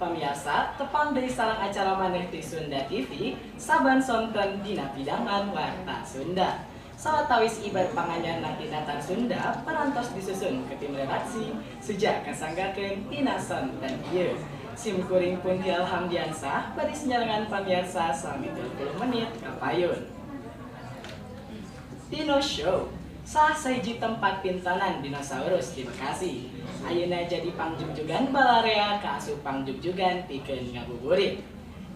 Pamiarsa, tepang deui sareng acara maneh di Sunda TV saban sonten dina pidangan Warta Sunda. Sawatawis ibar panganyarna ti Tatar Sunda parantos disusun ku tim redaksi seja kasanggakeun dina sonten ieu. Sim kuring pun Alhamdiansah baris nyarengan pamiarsa salami 30 menit kapayun. Dino Show, salah sahiji tempat pintonan dinosaurus di Bekasi. Ayeuna jadi pangjugjugan balarea kaasup pangjugjugan pikeun ngabuburit.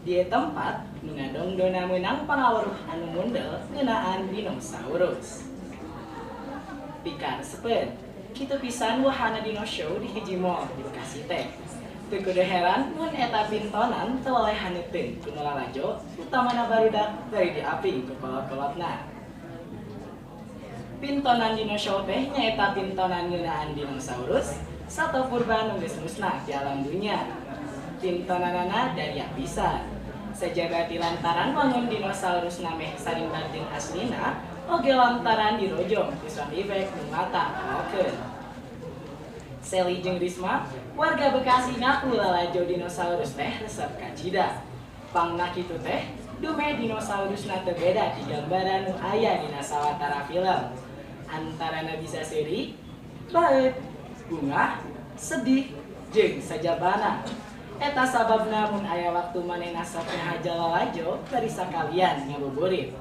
Di tempat nu ngadongdona meunang pangaweruh anu mundel ngeunaan dinosaurus. Pikaresepeun, kitu pisan wahana Dino Show di hiji mall di Bekasi teh. Teu kudu heran mun eta pintonan teu weleh haneuteun ku nu lalajo, utamana barudak bari diaping ku kolot-kolotna. Pintonan Dino Show teh nyaeta pintonan ngeunaan dinosaurus, sato purba nu geus musnah di alam dunya. Pintonanana daria pisan. Sajabati lantaran wangun dinosaurus meh sarimbar jeung aslina, oge lantaran dirojong ku sound effect nu mata ngalokeun. Sally jeung Risma, warga Bekasi, ngaku lalajo dinosaurus teh resep kacida. Pangna kitu teh, dumeh dinosaurusna teu beda ti gambaran nu aya dina sawatara film. Antarana bisa seuri, baeud, bungah, sedih, jeung sajabana. Eta sababna mun aya waktu manehna sok ngahaja lalajo bari sakalian ngabuburit.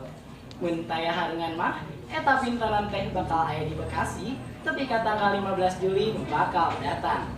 Mun taya harungan mah, eta pintonan teh bakal aya di Bekasi tepi ka tanggal 15 Juli nu bakal datang.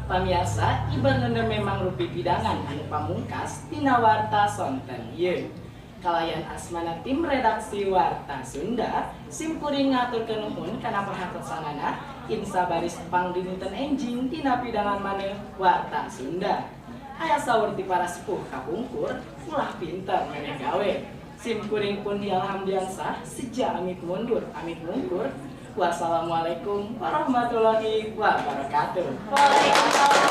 Pamiarsa, ibar nende memang rupi pidangan anu pamungkas dina Warta sonten ieu. Kalayan asmana tim redaksi Warta Sunda, sim kuring ngaturkeun nuhun kana perhatosanana. Insa baris tepang dinten enjing dina pidangan maneh Warta Sunda. Aya saur ti para sepuh kapungkur, ulah pinter memeh gawe. Sim kuring pun Alhamdiansah seja amit mundur, amit mungkur. Wassalamualaikum warahmatullahi wabarakatuh. Waalaikumsalam.